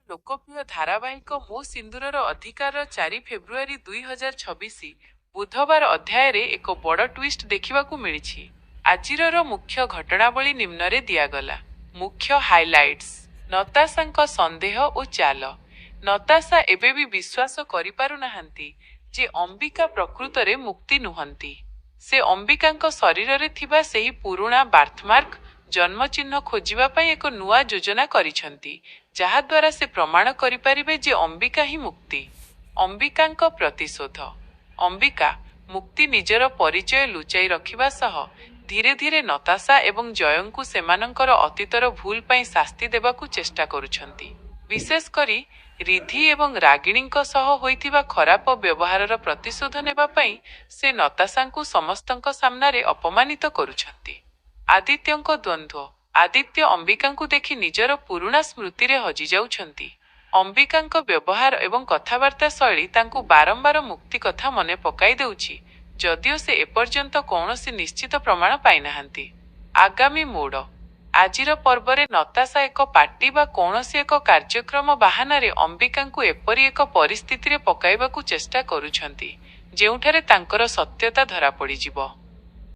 ଲୋକପ୍ରିୟ ଧାରାବାହିକ ମୋ ସିନ୍ଦୂରର ଅଧିକାର'ର ଚାରି ଫେବୃଆରୀ 2026, ବୁଧବାର ଅଧ୍ୟାୟରେ ଏକ ବଡ଼ ଟ୍ୱିଷ୍ଟ ଦେଖିବାକୁ ମିଳିଛି। ଆଜିର ର ମୁଖ୍ୟ ଘଟଣାବଳୀ ନିମ୍ନରେ ଦିଆଗଲା। ମୁଖ୍ୟ ହାଇଲାଇଟ୍ସ। ନତାଶାଙ୍କ ସନ୍ଦେହ ଓ ଚାଲ। ନତାଶା ଏବେ ବି ବିଶ୍ୱାସ କରିପାରୁନାହାଁନ୍ତି ଯେ ଅମ୍ବିକା ପ୍ରକୃତରେ ମୁକ୍ତି ନୁହଁନ୍ତି। ସେ ଅମ୍ବିକାଙ୍କ ଶରୀରରେ ଥିବା ସେହି ପୁରୁଣା ବାର୍ଥମାର୍କ, ଜନ୍ମ ଚିହ୍ନ, ଖୋଜିବା ପାଇଁ ଏକ ନୂଆ ଯୋଜନା କରିଛନ୍ତି, ଯାହା ଦ୍ୱାରା ସେ ପ୍ରମାଣ କରିପାରିବେ ଯେ ଅମ୍ବିକା ହିଁ ମୁକ୍ତି। ଅମ୍ବିକାଙ୍କ ପ୍ରତିଶୋଧ। ଅମ୍ବିକା, ମୁକ୍ତି ନିଜର ପରିଚୟ ଲୁଚାଇ ରଖିବା ସହ ଧୀରେ ଧୀରେ ନତାଶା ଏବଂ ଜୟଙ୍କୁ ସେମାନଙ୍କର ଅତୀତର ଭୁଲ ପାଇଁ ଶାସ୍ତି ଦେବାକୁ ଚେଷ୍ଟା କରୁଛନ୍ତି। ବିଶେଷକରି, ରିଧି ଏବଂ ରାଗିଣୀଙ୍କ ସହ ହୋଇଥିବା ଖରାପ ବ୍ୟବହାରର ପ୍ରତିଶୋଧ ନେବା ପାଇଁ ସେ ନତାଶାଙ୍କୁ ସମସ୍ତଙ୍କ ସାମ୍ନାରେ ଅପମାନିତ କରୁଛନ୍ତି। ଆଦିତ୍ୟଙ୍କ ଦ୍ୱନ୍ଦ୍ୱ। ଆଦିତ୍ୟ ଅମ୍ବିକାଙ୍କୁ ଦେଖି ନିଜର ପୁରୁଣା ସ୍ମୃତିରେ ହଜିଯାଉଛନ୍ତି। ଅମ୍ବିକାଙ୍କ ବ୍ୟବହାର ଏବଂ କଥାବାର୍ତ୍ତା ଶୈଳୀ ତାଙ୍କୁ ବାରମ୍ବାର ମୁକ୍ତି କଥା ମନେ ପକାଇଦେଉଛି, ଯଦିଓ ସେ ଏପର୍ଯ୍ୟନ୍ତ କୌଣସି ନିଶ୍ଚିତ ପ୍ରମାଣ ପାଇନାହାଁନ୍ତି। ଆଗାମୀ ମୋଡ଼। ଆଜିର ପର୍ବରେ ନତାଶା ଏକ ପାର୍ଟି ବା କୌଣସି ଏକ କାର୍ଯ୍ୟକ୍ରମ ବାହାନାରେ ଅମ୍ବିକାଙ୍କୁ ଏପରି ଏକ ପରିସ୍ଥିତିରେ ପକାଇବାକୁ ଚେଷ୍ଟା କରୁଛନ୍ତି, ଯେଉଁଠାରେ ତାଙ୍କର ସତ୍ୟତା ଧରାପଡ଼ିଯିବ।